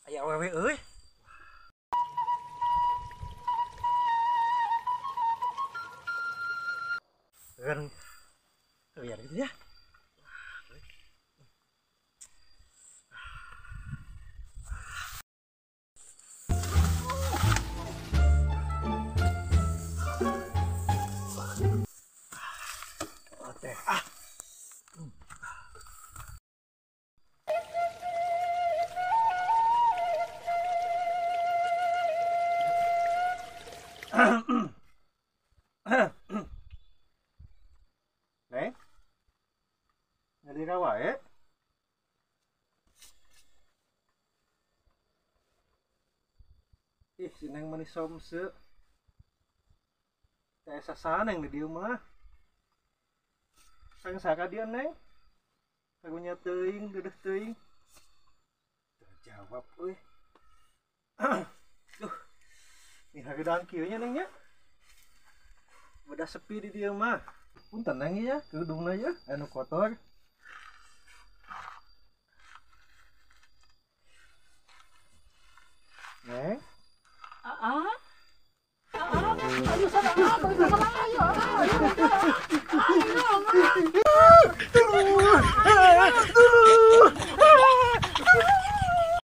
Aya awewe euy. Kan biar gitu ya. Ah. Neng, nyalira wae. Ih, si Neng mani somse. Teh sasahan yang di dieu mah. Sayang saka dia, Neng. Kagunya teuing, deudeuh teuing. Terjawab euy. Duh. Nih hareudang kieu nya, Neng nya. Udah sepi di dieu mah. Punten Neng ya, kerudungna ya, anu kotor.